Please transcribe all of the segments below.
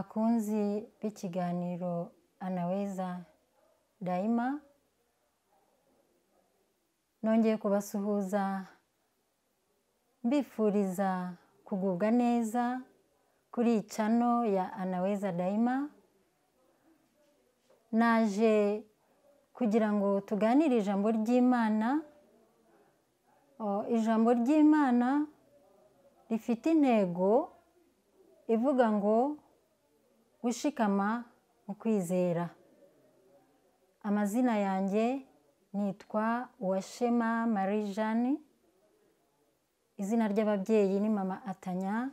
Bakunzi b'ikiganiro Anaweza Daima, nongeye kubasuhuza mbifuriza kugubwa neza kuri channel ya Anaweza Daima. Naje kugira ngo tuganire ijambo ry'Imana. Ijambo ry'Imana rifite intego ivuga ngo gushikama mu kwizera. Amazina yanjye nitwa Uwashema Marie Jeanne, izina ry'ababyeyi ni Mama Atanya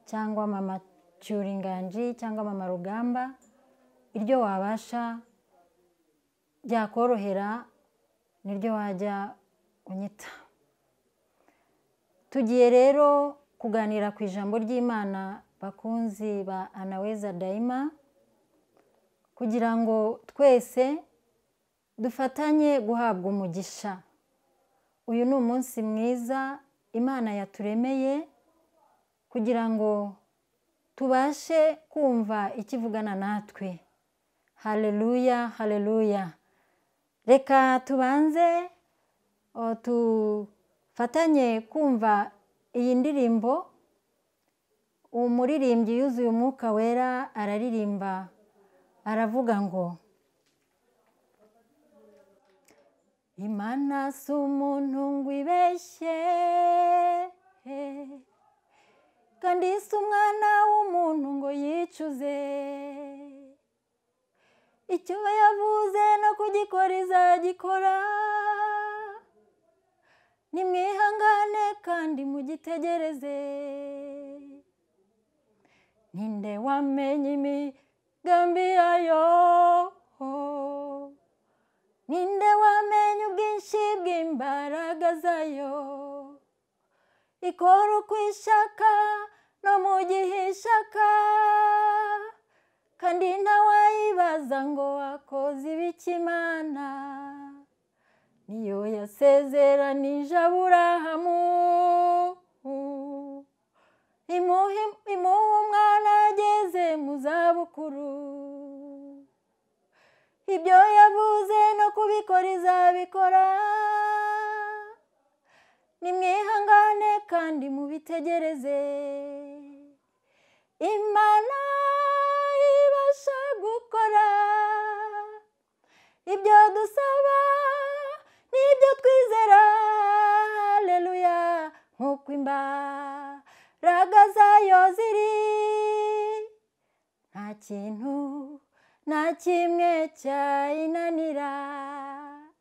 cyangwa Mama Cyuringanji cyangwa Mama Rugamba, iryo wabasha byakorohera niryo wajya unyita. Tugiye rero kuganira ku ijambo ry'Imana, bakunzi ba Anaweza Daima, kugira ngo twese dufatanye guhabwa umugisha. Uyu ni umunsi mwiza Imana yaturemeye kugira ngo tubashe kumva ikivugana natwe. Haleluya, haleluya. Reka tubanze tufatanye kumva iyi ndirimbo. Umuririmbyi yuzuye umwuka wera araririmba aravuga ngo: Imana si umuntu ngo ibeshye, kandi si umwana w'umuntu ngo yicuze. Icyo yavuze no kugikora izagikora, nimwihangane kandi mugitegereze. Ninde wamenye imigambi yayo? Ninde wamenye ubwinshi bw'imbaraga zayo? Ikora uko ishaka no mu gihe ishaka, kandi ntawayibaza ngo wakoze ibiki Imana. Niyo yasezeranije Aburahamu, imuha umwana ageze mu zabukuru. Ibyo yavuze no kubikora izabikora, nimwihangane kandi mubitegereze. Imana ibasha gukora ibyo dusaba n'ibyo twizera. Haleluya, nk'uko imbaraga zayo ziri, nta kintu na kimwe cyayinanira.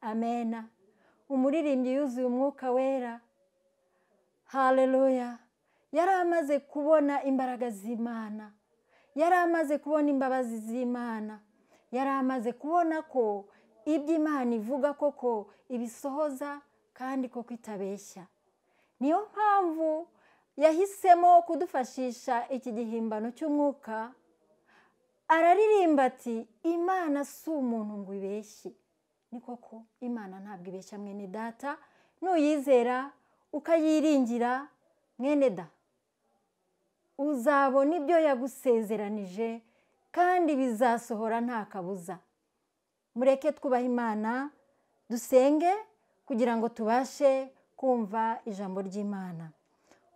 Amena. Umuririmbyi yuzuye umwuka wera, haleluya, yari amaze kubona imbaraga z'Imana, yari amaze kubona imbabazi z'Imana, yari amaze kubona ko ibyo Imana ivuga koko ibisohoza kandi koko itabeshya. Niyo mpamvu yahisemo kudufashisha iki gihimbano cy'umwuka. Araririmba ati: Imana si umuntu ngo ibeshye. Ni koko Imana ntabwo ibeshya mwene data, nuyizera ukayiringira mwene da, uzabona ibyo yagusezeranije kandi bizasohora nta kabuza. Mureke twubahe Imana, dusenge kugira ngo tubashe kumva ijambo ry'Imana.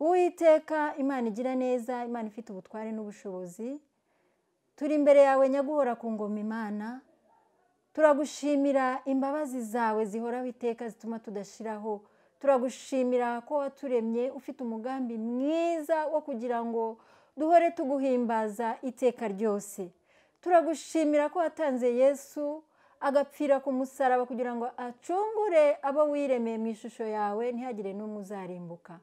Uwiteka Imana igira neza, Imana ifite ubutware n'ubushobozi, turi imbere yawe nyaguhora ku ngoma Imana. Turagushimira imbabazi zawe zihoraho iteka zituma tudashiraho. Turagushimira ko waturemye ufite umugambi mwiza wo kugira ngo duhore tuguhimbaza iteka ryose. Turagushimira ko watanze Yesu agapfira ku musaraba kugira ngo acungure abo wiremeye mu ishusho yawe, ntihagire n'umwe uzarimbuka.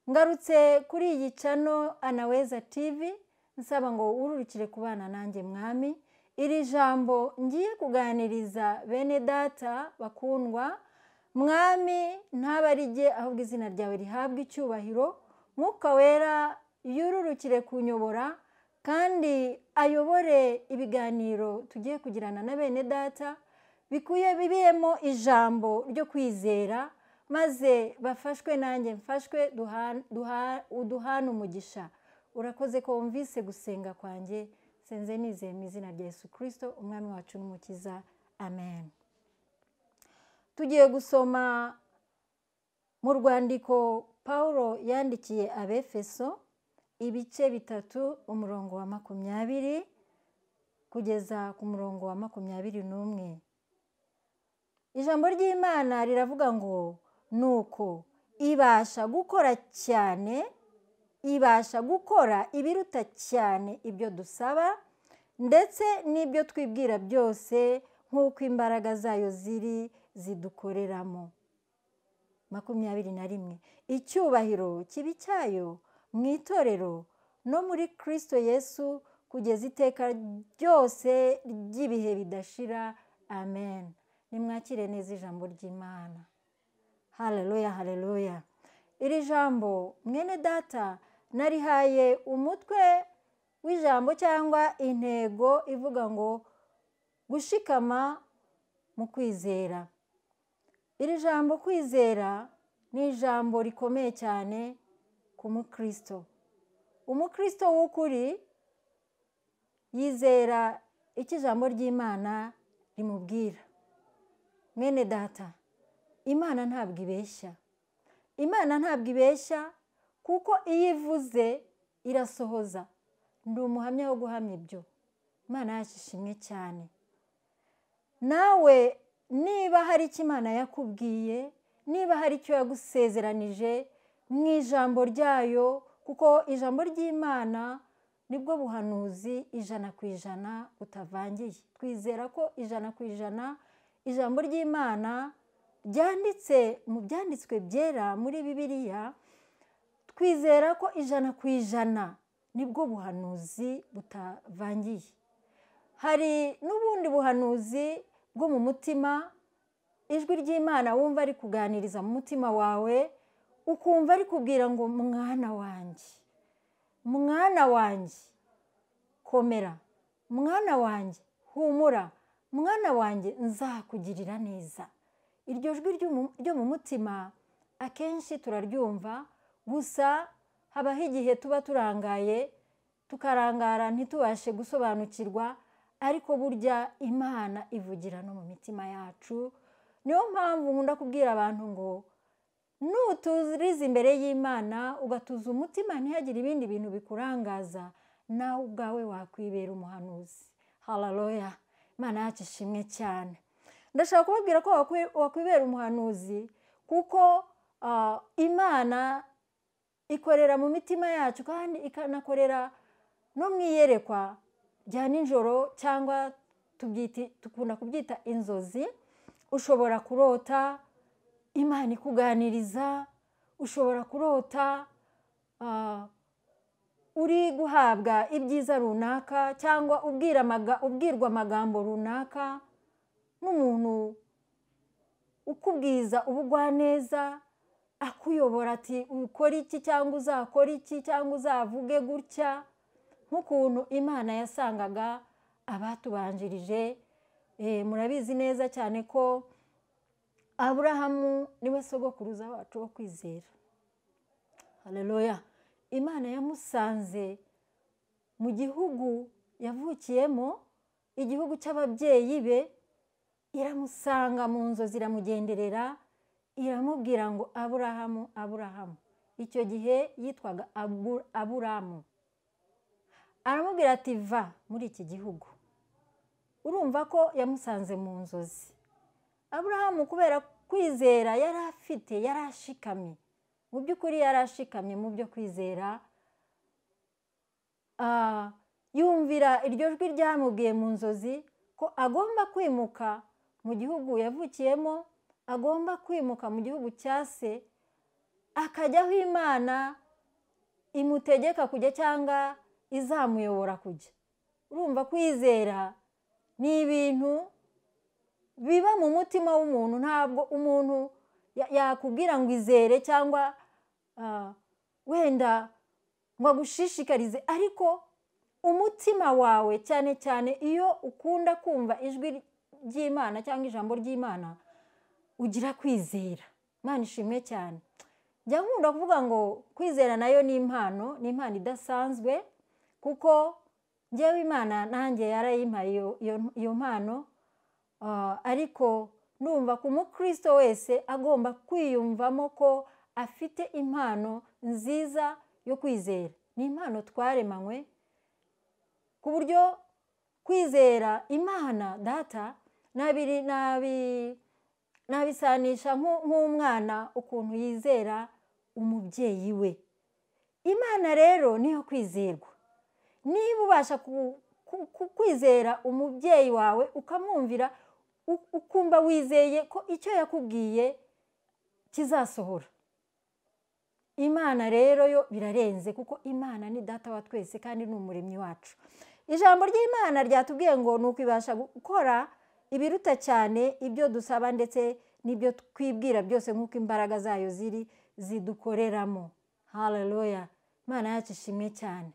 Ngarutse kuri iyi channel Anaweza TV, nsaba ngo ururukire kubana nanjye Mwami. Iri jambo ngiye kuganiriza bene data bakundwa, Mwami ntabarige ahubwo izina ryawe rihabwe icyubahiro. Mwuka wera yururukire kunyobora kandi ayobore ibiganiro tugiye kugirana na bene data, bikuye bibiyemo ijambo ryo kwizera, maze bafashwe nanjye mfashwe, uduhana umugisha. Urakoze ko wumvise gusenga kwanjye. Senze nizeye mu izina rya Yesu Kristo umwami wacu n'umukiza, amen. Tugiye gusoma mu rwandiko Paulo yandikiye Abefeso ibice 3 umurongo wa 20 kugeza ku murongo wa 21. Ijambo ry'Imana riravuga ngo nuko ibasha gukora cyane, ibasha gukora ibiruta cyane ibyo dusaba ndetse n'ibyo twibwira byose, nk'uko imbaraga zayo ziri zidukoreramo. 21. Icyubahiro kibi cyayo mu itorero no muri Kristo Yesu kugeza iteka ryose ry'ibihe bidashira, amen. Nimwakire neza ijambo ry'Imana. Haleluya, haleluya. Iri jambo mwene data narihaye umutwe w'ijambo cyangwa intego ivuga ngo gushikama mu kwizera. Iri jambo kwizera ni ijambo rikomeye cyane ku mukristo. Umukristo w'ukuri yizera icyo ijambo ry'Imana rimubwira. Mwene data, Imana ntabwo ibeshya. Imana ntabwo ibeshya, kuko iyo ivuze irasohoza. Ndi umuhamya wo guhamya ibyo. Imana yacu ishimwe cyane. Nawe niba hari icyo Imana yakubwiye, niba hari icyo yagusezeranije mu ijambo ryayo, kuko ijambo ry'Imana nibwo buhanuzi 100% butavangiye. Twizera ko 100% ijambo ry'Imana ryanditse mu byanditswe byera muri Bibiliya. Twizera ko 100% nibwo buhanuzi butavangiye. Hari n'ubundi buhanuzi bwo mu mutima, ijwi ry'Imana wumva ari kuganiriza mu mutima wawe, ukumva ari kubwira ngo mwana wanjye, mwana wanjye komera, mwana wanjye humura, mwana wanjye nzakugirira neza. Iryo jwi ryo mu mutima akenshi turaryumva, gusa habaho igihe tuba turangaye, tukarangara ntitubashe gusobanukirwa, ariko burya Imana ivugira no mu mitima yacu. Niyo mpamvu nkunda kubwira abantu ngo nuturiza imbere y'Imana ugatuza umutima ntihagire ibindi bintu bikurangaza, nawe ubwawe wakwibera umuhanuzi. Haleluya, Imana yacu ishimwe cyane. Ndashaka kubabwira ko wakwibera umuhanuzi, kuko Imana ikorera mu mitima yacu kandi ikanakorera no mu iyerekwa rya nijoro, cyangwa tukunda kubyita inzozi. Ushobora kurota Imana ikuganiriza, ushobora kurota uri guhabwa ibyiza runaka, cyangwa ubwirwa amagambo runaka n'umuntu ukubwiza ubugwaneza, akuyobora ati ukora iki cyangwa uzakora iki cyangwa uzavuge gutya, nk'ukuntu Imana yasangaga abatubanjirije. Murabizi neza cyane ko Aburahamu niwe sogokuruza wacu wo kwizera. Haleluya. Imana yamusanze mu gihugu yavukiyemo, igihugu cy'ababyeyi be, iramusanga mu nzozi, iramugenderera, iramubwira ngo Aburahamu, Aburahamu. Icyo gihe yitwaga Aburamu. Aramubwira ati va muri iki gihugu. Urumva ko yamusanze mu nzozi. Aburahamu kubera kwizera yari afite, yari ashikamye. Mu by'ukuri yari ashikamye mu byo kwizera. Yumvira iryo jwi ryamubwiye mu nzozi ko agomba kwimuka mu gihugu yavukiyemo, agomba kwimuka mu gihugu cya se, akajya aho Imana imutegeka kujya cyangwa izamuyobora kujya. Urumva kwizera ni ibintu biba mu mutima w'umuntu. Ntabwo umuntu yakubwira ngo izere cyangwa wenda ngo agushishikarize, ariko umutima wawe cyane cyane iyo ukunda kumva ijwi ry'Imana cyangwa ijambo ry'Imana ugira kwizera. Imana ishimwe cyane. Njya nkunda kuvuga ngo kwizera nayo ni impano, ni impano idasanzwe, kuko njyewe Imana nanjye yarayimpaye iyo mpano, ariko ndumva ku mukristo wese agomba kwiyumvamo ko afite impano nziza yo kwizera. Ni impano twaremanywe, ku buryo kwizera Imana Data nabisanisha nk'umwana ukuntu yizera umubyeyi we. Imana rero niyo kwizerwa. Niba ubasha kwizera umubyeyi wawe ukamwumvira, ukumva wizeye ko icyo yakubwiye kizasohora. Imana rero yo birarenze, kuko Imana ni Data wa twese kandi ni umuremyi wacu. Ijambo ry'Imana ryatubwiye ngo ni ukwibasha gukora ibiruta cyane ibyo dusaba ndetse n'ibyo twibwira byose, nk'uko imbaraga zayo ziri zidukoreramo. Haleluya! Imana yacu ishimwe cyane.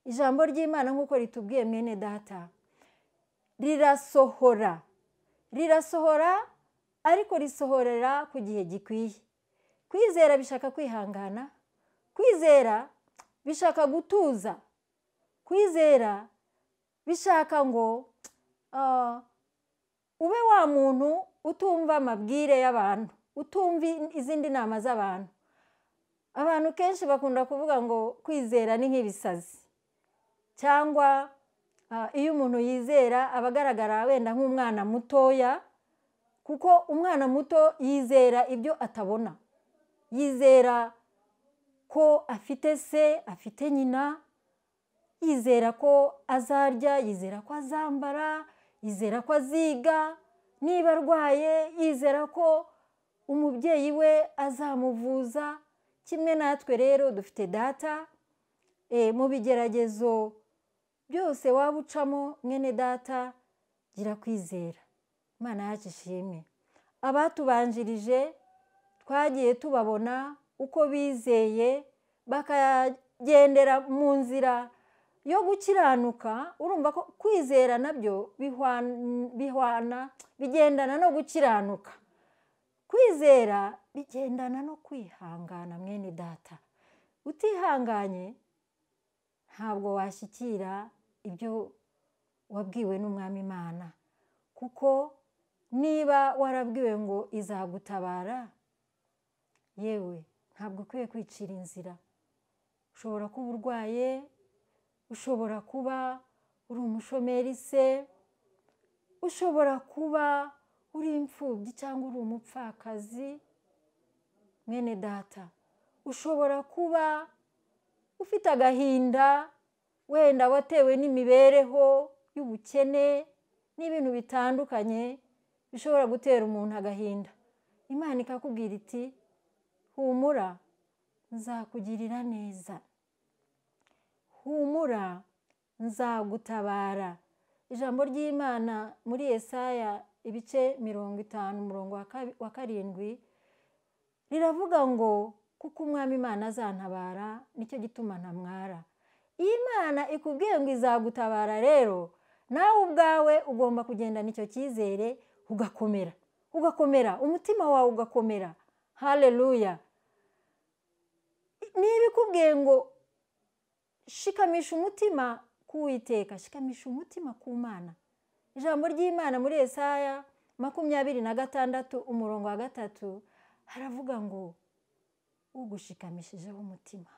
Ijambo ry'Imana nk'uko ritubwiye mwene Data, rirasohora, rirasohora, ariko risohorera ku gihe gikwiye. Kwizera bishaka kwihangana, kwizera bishaka gutuza, kwizera bishaka ngo ube wa muntu utumva amabwire y'abantu, utumva izindi nama z'abantu. Abantu kenshi bakunda kuvuga ngo kwizera ni nk'ibisazi, cyangwa iyo umuntu yizera aba agaragara wenda nk'umwana mutoya, kuko umwana muto yizera ibyo atabona. Yizera ko afite se, afite nyina, yizera ko azarya, yizera ko azambara, yizera ko aziga, niba arwaye yizera ko umubyeyi we azamuvuza. Kimwe natwe rero dufite Data. Mu bigeragezo byose waba ucamo mwene Data, gira kwizera. Imana yacu ishimwe. Abatubanjirije twagiye tubabona uko bizeye, bakagendera mu nzira yo gukiranuka. Urumva ko kwizera nabyo bihwana, bigendana no gukiranuka. Kwizera bigendana no kwihangana mwene Data. Utihanganye ntabwo washyikira ibyo wabwiwe n'Umwami Imana, kuko niba warabwiwe ngo izagutabara, yewe ntabwo ukwiye kwicira inzira. Ushobora kuba urwaye, ushobora kuba uri umushomeri se, ushobora kuba uri imfubyi cyangwa uri umupfakazi mwene Data, ushobora kuba ufite agahinda wenda watewe n'imibereho y'ubukene n'ibintu bitandukanye bishobora gutera umuntu agahinda. Imana ikakubwira iti humura nzakugirira neza, humura nzagutabara. Ijambo ry'Imana muri Yesaya ibice 50 umurongo wa 7 riravuga ngo kuko Umwami Imana azantabara nicyo gituma ntamwara. Imana ikubwiye ngo izagutabara rero, nawe ubwawe ugomba kugendana icyo cyizere, ugakomera, ugakomera, umutima wawe ugakomera. Haleluya! Niba ikubwiye ngo shikamisha umutima ku Uwiteka, shikamisha umutima ku Mana. Ijambo ry'Imana muri Yesaya 26 umurongo wa 3 haravuga ngo ugushikamishijeho umutima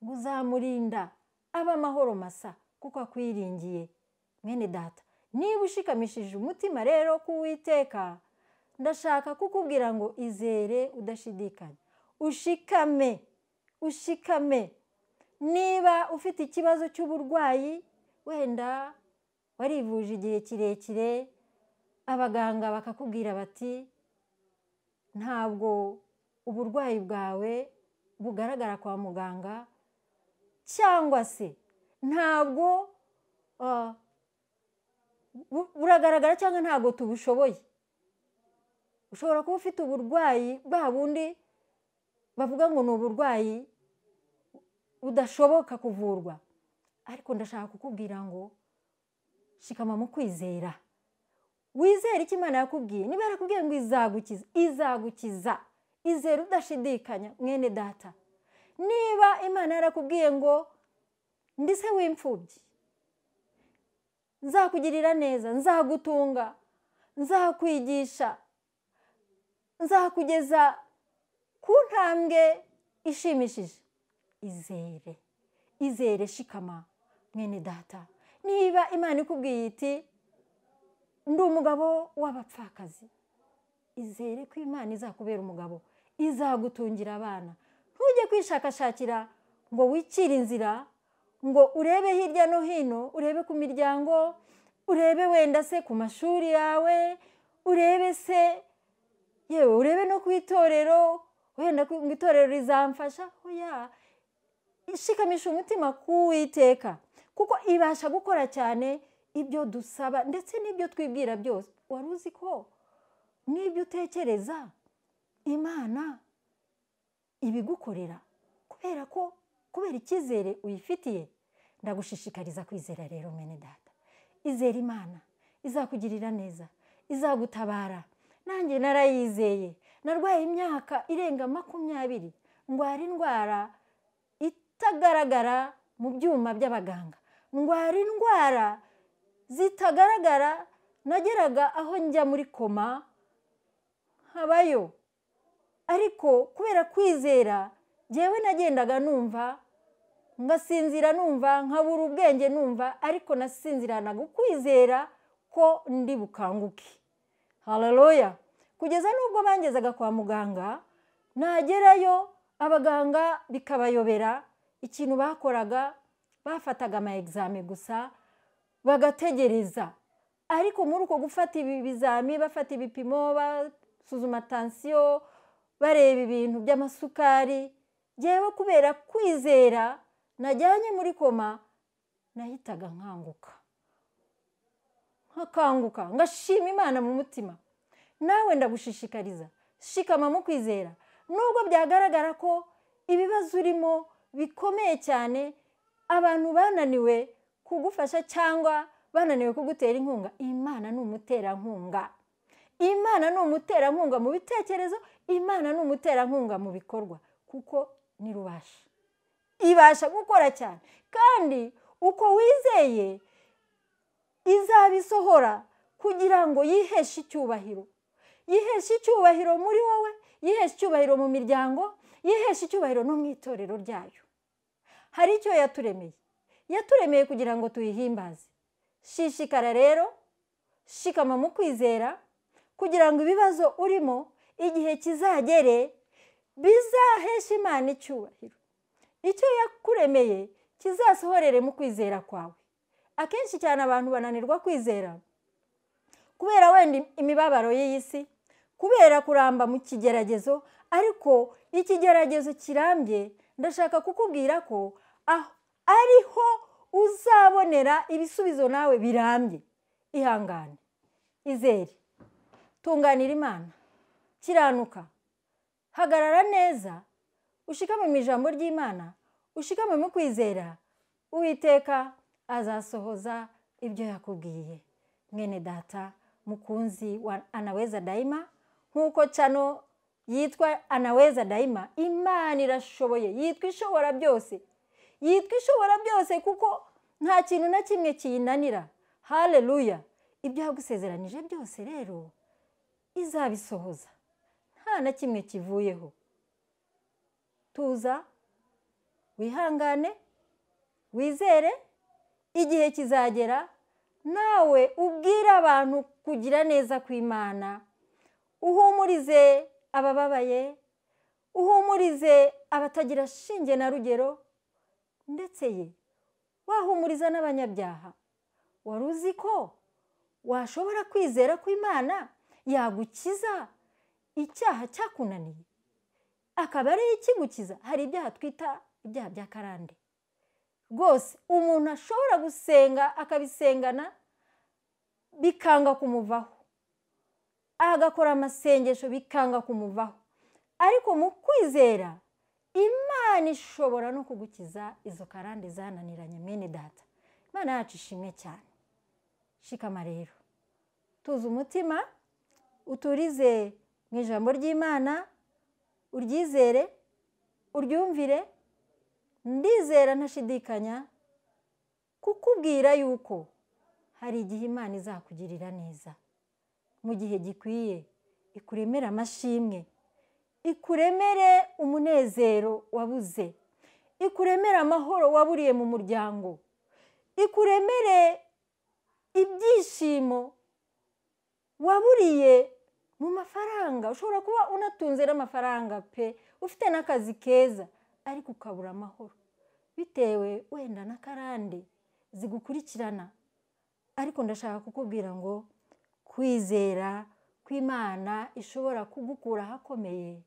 ngo uzamurinda aba amahoro masa kuko akwiringiye. Mwene Data, niba ushikamishije umutima rero ku Uwiteka, ndashaka kukubwira ngo izere udashidikanya, ushikame, ushikame. Niba ufite ikibazo cy'uburwayi, wenda warivuje igihe kirekire, abaganga bakakubwira bati ntabwo uburwayi bwawe bugaragara kwa muganga, cyangwa se ntabwo buragaragara, cyangwa ntabwo tubushoboye. Ushobora kuba ufite uburwayi bwa bundi bavuga ngo ni uburwayi budashoboka kuvurwa, ariko ndashaka kukubwira ngo shikama mu kwizera, wizere icyo Imana yakubwiye. Niba yarakubwiye ngo izagukiza, izagukiza, Izere udashidikanya mwene data. Niba Imana yarakubwiye ngo ndi se w'imfubyi, nzakugirira neza, nzagutunga, nzakwigisha, nzakugeza ku ntambwe ishimishije, izere, izere, shikama mwene data. Niba Imana ikubwiye iti ndi umugabo w'abapfakazi, izere ko Imana izakubera umugabo, izagutungira abana. Ntujye kwishakashakira ngo wicire inzira, ngo urebe hirya no hino, urebe ku miryango, urebe wenda se ku mashuri yawe, urebe se yewe urebe no ku itorero, wenda ngo itorero rizamfasha. Oya, ishikamisha umutima ku Uwiteka, kuko ibasha gukora cyane ibyo dusaba ndetse n'ibyo twibwira byose. Wari uzi ko n'ibyo utekereza Imana ibigukorera kubera ko kubera icyizere uyifitiye? Ndagushishikariza kwizera rero mwene data. Izere Imana, izakugirira neza, izagutabara. Nanjye narayizeye, narwaye imyaka irenga 20, ndwara indwara itagaragara mu byuma by'abaganga, ndwara indwara zitagaragara, nageraga aho njya muri koma nkabayo. Ariko kubera kwizera jyewe nagendaga numva, ngasinzira numva, nkabura ubwenge numva, ariko nasinziranaga ukwizera ko ndi bukanguke. Haleluya! Kugeza n'ubwo bangezaga kwa muganga, nagerayo abaganga bikabayobera. Ikintu bakoraga, bafataga ama examen gusa bagategereza. Ariko muri uko gufata ibi bizami, bafata ibipimo, basuzuma tansiyo, bareba ibintu by'amasukari, jyewe kubera kwizera najyanye muri koma nahitaga nkanguka, nkakanguka ngashima Imana mu mutima. Nawe ndagushishikariza, shikama mu kwizera, nubwo byagaragara ko ibibazo urimo bikomeye cyane, abantu bananiwe kugufasha cyangwa bananiwe kugutera inkunga. Imana ni umuterankunga. Imana ni umuterankunga mu bitekerezo, Imana ni umuterankunga mu bikorwa, kuko ni rubasha, ibasha gukora cyane. Kandi uko wizeye izabisohora kugira ngo yiheshe icyubahiro, yiheshe icyubahiro muri wowe, yiheshe icyubahiro mu miryango, yiheshe icyubahiro no mu itorero ryayo. Hari icyo yaturemeye, yaturemeye kugira ngo tuyihimbaze. Shishikara rero, shikama mu kwizera, kugira ngo ibibazo urimo igihe kizagere bizaheshe Imana icyubahiro. Icyo yakuremeye kizasohorere mu kwizera kwawe. Akenshi cyane abantu bananirwa kwizera kubera wenda imibabaro y'iyi si, kubera kuramba mu kigeragezo. Ariko ikigeragezo kirambye, ndashaka kukubwira ko ariho uzabonera ibisubizo nawe birambye. Ihangane, izere, tunganira Imana, kiranuka, hagarara neza, ushikame mu ijambo ry'Imana, ushikame mu kwizera. Uwiteka azasohoza ibyo yakubwiye. Mwene data mukunzi wa Anaweza Daima, nkuko chano yitwa Anaweza Daima, Imana irashoboye, yitwa ishobora byose, yitwa ishobora byose, kuko nta kintu na kimwe kiyinanira. Haleluya! Ibyo yagusezeranije byose rero izabisohoza, nta na kimwe kivuyeho. Tuza, wihangane, wizere, igihe kizagera nawe ubwira abantu kugira neza kw'Imana, uhumurize abababaye, uhumurize abatagira shinge na rugero, ndetse ye wahumuriza n'abanyabyaha. Wari uzi ko washobora kwizera ko Imana yagukiza icyaha cyakunaniye, akaba ari ikigukiza? Hari ibyaha twita ibyaha bya karande. Rwose umuntu ashobora gusenga akabisengana bikanga kumuvaho, agakora amasengesho bikanga kumuvaho, ariko mu kwizera Imana ishobora no kugukiza izo karande zananiranye. Mwene data, Imana yacu ishimwe cyane. Shikama rero, tuza umutima, uturize mu ijambo ry'Imana, Uryizere, uryumvire. Ndizera ntashidikanya kukubwira yuko hari igihe Imana izakugirira neza mu gihe gikwiye, ikuremere amashimwe, ikuremere umunezero wabuze, ikuremere amahoro waburiye mu muryango, ikuremere ibyishimo waburiye mu mafaranga. Ushobora kuba unatunze n'amafaranga pe, ufite n'akazi keza, ariko ukabura amahoro bitewe wenda n'akarande zigukurikirana. Ariko ndashaka kukubwira ngo kwizera kw'Imana ishobora kugukura ahakomeye,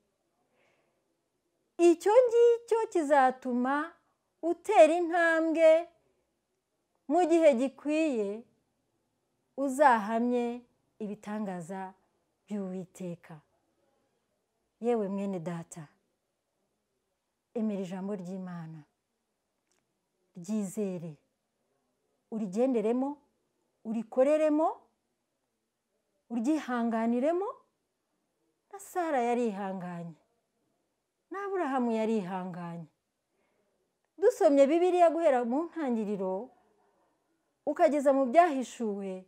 icyo ngicyo kizatuma utera intambwe mu gihe gikwiye, uzahamye ibitangaza by'Uwiteka. Yewe mwene data, emera ijambo ry'Imana, ryizere, urigenderemo, urikoreremo, uryihanganiremo. Na Sara yarihanganye, na Aburahamu yarihanganye. Dusomye Bibiliya guhera mu ntangiriro ukageza mu byahishuwe,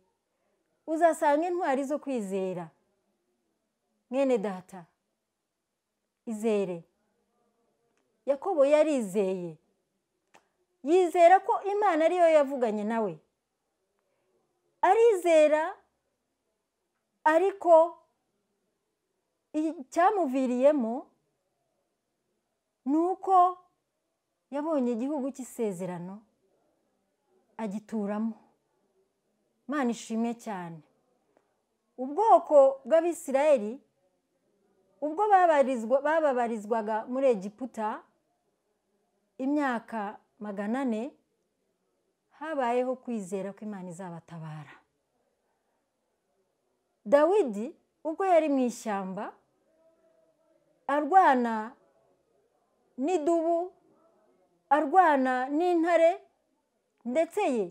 uzasanga intwari zo kwizera. Mwene data, izere. Yakobo yarizeye, yizera ko Imana ariyo yavuganye nawe, arizera. Ariko icyamuviriyemo ni uko yabonye igihugu cy'isezerano agituramo. Imana ishimwe cyane. Ubwoko bw'Abisirayeli ubwo bababarizwaga muri Egiputa imyaka 400, habayeho kwizera ko Imana izabatabara. Dawidi ubwo yari mu ishyamba arwana n'idubu, arwana n'intare, ndetse ye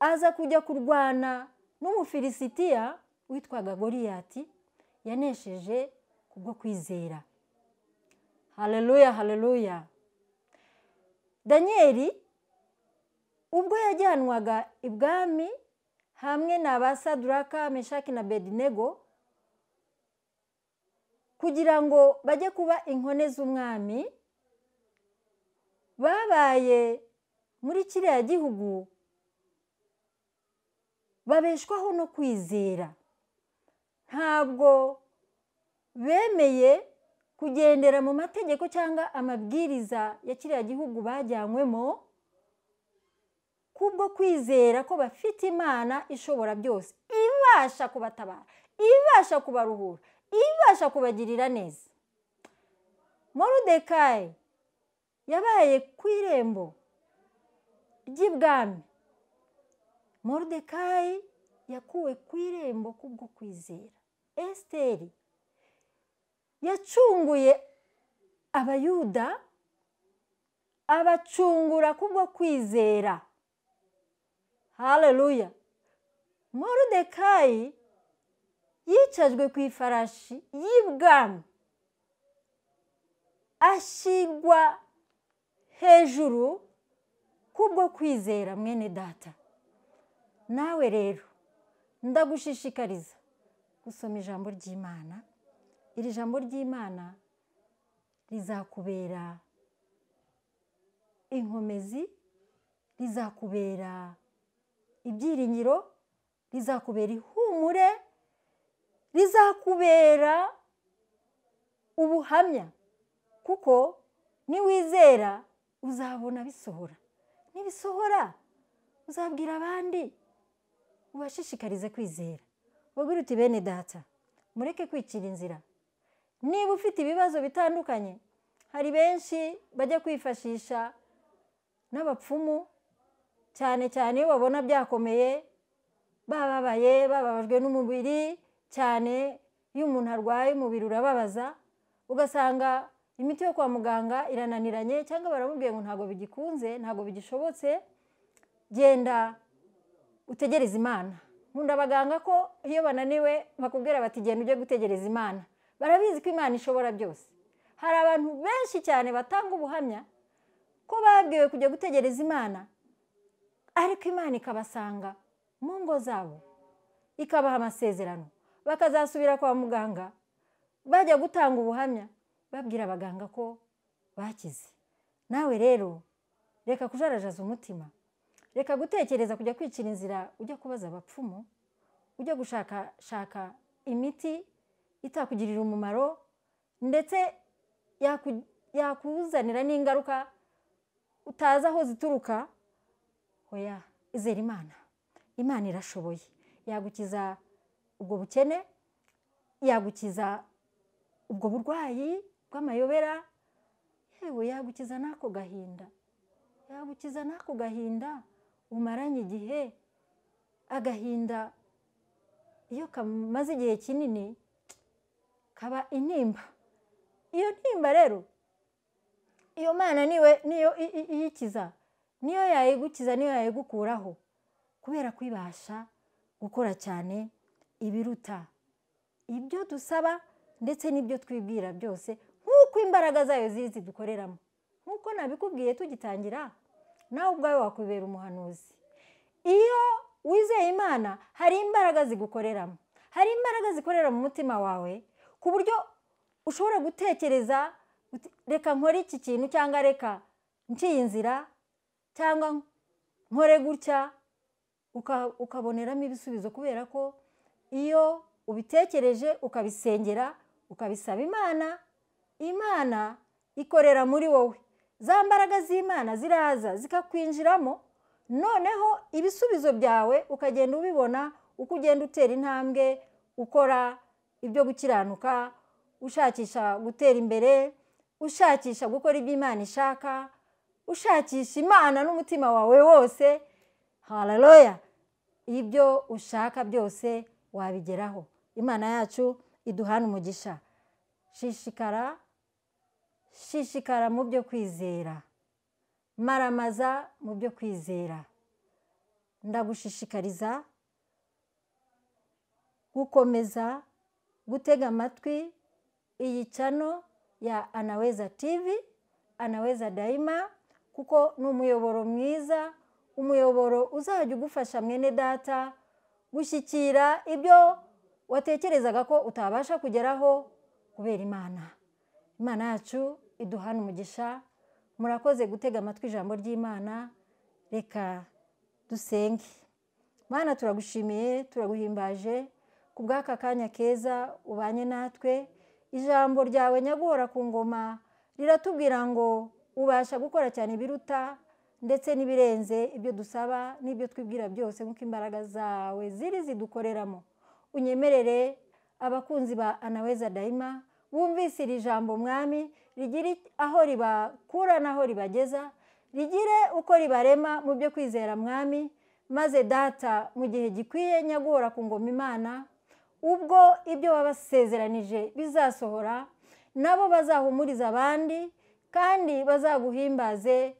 aza kujya kurwana n'Umufilisitiya witwaga Goliyati, yanesheje kubwo kwizera. Haleluya, haleluya. Danieli ubwo yajyanwaga ibwami hamwe na ba Sadraka, Meshaki na Abednego kugira ngo bajye kuba inkone z'umwami, babaye muri kiriya gihugu babeshwaho no kwizera. Ntabwo bemeye kugendera mu mategeko cyangwa amabwiriza ya kiriya gihugu bajyanywemo, kubwo kwizera ko bafite Imana ishobora byose, ibasha kubatabara, ibasha kubaruhura, ibasha kubagirira neza. Moridekayi yabaye ku irembo ry'ibwami. Moridekayi yakuwe ku irembo kubwo kwizera. Esiteri yacunguye Abayuda, abacungura kubwo kwizera. Haleluya. Moridekayi yicajwe ku ifarashi y'ibwami, ashyirwa hejuru kubwo kwizera. Mwene data, nawe rero ndagushishikariza gusoma ijambo ry'Imana. Iri jambo ry'Imana rizakubera inkomezi, rizakubera ibyiringiro, rizakubera ihumure, rizakubera ubuhamya, kuko niwizera uzabona bisohora. Nibisohora uzabwira abandi, ubashishikarize kwizera. Ubabwire uti bene data, mureke kwicira inzira. Niba ufite ibibazo bitandukanye, hari benshi bajya kwifashisha n'abapfumu, cyane cyane iyo babona byakomeye, bababaye, bababajwe n'umubiri cyane. Iyo umuntu arwaye umubiri urababaza, ugasanga imiti yo kwa muganga irananiranye, cyangwa baramubwiye ngo ntabwo bigikunze, ntabwo bigishobotse, genda utegereze Imana. Nkunda abaganga ko iyo bananiwe bakubwira bati genda ujye gutegereza Imana. Barabizi ko Imana ishobora byose. Hari abantu benshi cyane batanga ubuhamya ko babwiwe kujya gutegereza Imana, ariko Imana ikabasanga mu ngo zabo, ikabaha amasezerano, bakazasubira kwa muganga bajya gutanga ubuhamya babwira abaganga ko bakize. Nawe rero reka kujarajaza umutima, reka gutekereza kujya kwicira inzira ujya kubaza abapfumu, ujya gushakashaka imiti itakugirira umumaro ndetse yakuzanira n'ingaruka utazi aho zituruka. Oya, izera Imana. Imana irashoboye, yagukiza ubwo bukene, yagukiza ubwo burwayi bw'amayobera, yewe yagukiza n'ako gahinda, yagukiza n'ako gahinda umaranye igihe. Agahinda iyo kamaze igihe kinini kaba intimba. Iyo ntimba rero iyo Mana niyo iyikiza, niyo yayigukiza, niyo yayigukuraho, kubera kwibasha gukora cyane ibiruta ibyo dusaba ndetse n'ibyo twibwira byose, nk'uko imbaraga zayo ziri zidukoreramo. Nk'uko nabikubwiye tugitangira, nawe ubwawe wakwibera umuhanuzi. Iyo wizeye Imana hari imbaraga zigukoreramo, hari imbaraga zikorera mu mutima wawe, ku buryo ushobora gutekereza reka nkore iki kintu, cyangwa reka nciye inzira, cyangwa nkore gutya, ukaboneramo ibisubizo, kubera ko iyo ubitekereje ukabisengera ukabisaba Imana, Imana ikorera muri wowe. Za mbaraga z'Imana ziraza zikakwinjiramo, noneho ibisubizo byawe ukagenda ubibona uko ugenda utera intambwe, ukora ibyo gukiranuka, ushakisha gutera imbere, ushakisha gukora ibyo Imana ishaka, ushakisha Imana n'umutima wawe wose. Haleluya! Ibyo ushaka byose wabigeraho. Imana yacu iduhana umugisha. Shishikara, shishikara mu byo kwizera, maramaza mu byo kwizera. Ndagushishikariza gukomeza gutega amatwi iyi channel ya Anaweza TV, Anaweza Daima, kuko ni umuyoboro mwiza, umuyoboro uzajya ugufasha mwene data gushyikira ibyo watekerezaga ko utabasha kugeraho kubera Imana. Imana yacu iduhana umugisha. Murakoze gutega amatwi ijambo ry'Imana. Reka dusenge. Mana, turagushimiye, turaguhimbaje ku bw'aka kanya keza ubanye natwe. Ijambo ryawe nyaguhora ku ngoma riratubwira ngo ubasha gukora cyane ibiruta ndetse n'ibirenze ibyo dusaba n'ibyo twibwira byose, nk'uko imbaraga zawe ziri zidukoreramo. Unyemerere abakunzi ba Anaweza Daima bumvise iri jambo Mwami, rigire aho ribakura n'aho ribageza, rigire uko ribarema mu byo kwizera Mwami, maze data mu gihe gikwiye nyaguhora ku ngoma Imana, ubwo ibyo wabasezeranije bizasohora, nabo bazahumuriza abandi kandi bazaguhimbaze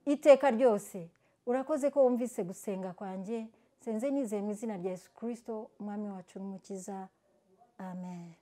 iteka ryose. Urakoze ko wumvise gusenga kwanjye. Nsenze nizeye mu izina rya Yesu Kristo, Umwami wacu n'Umukiza. Amen.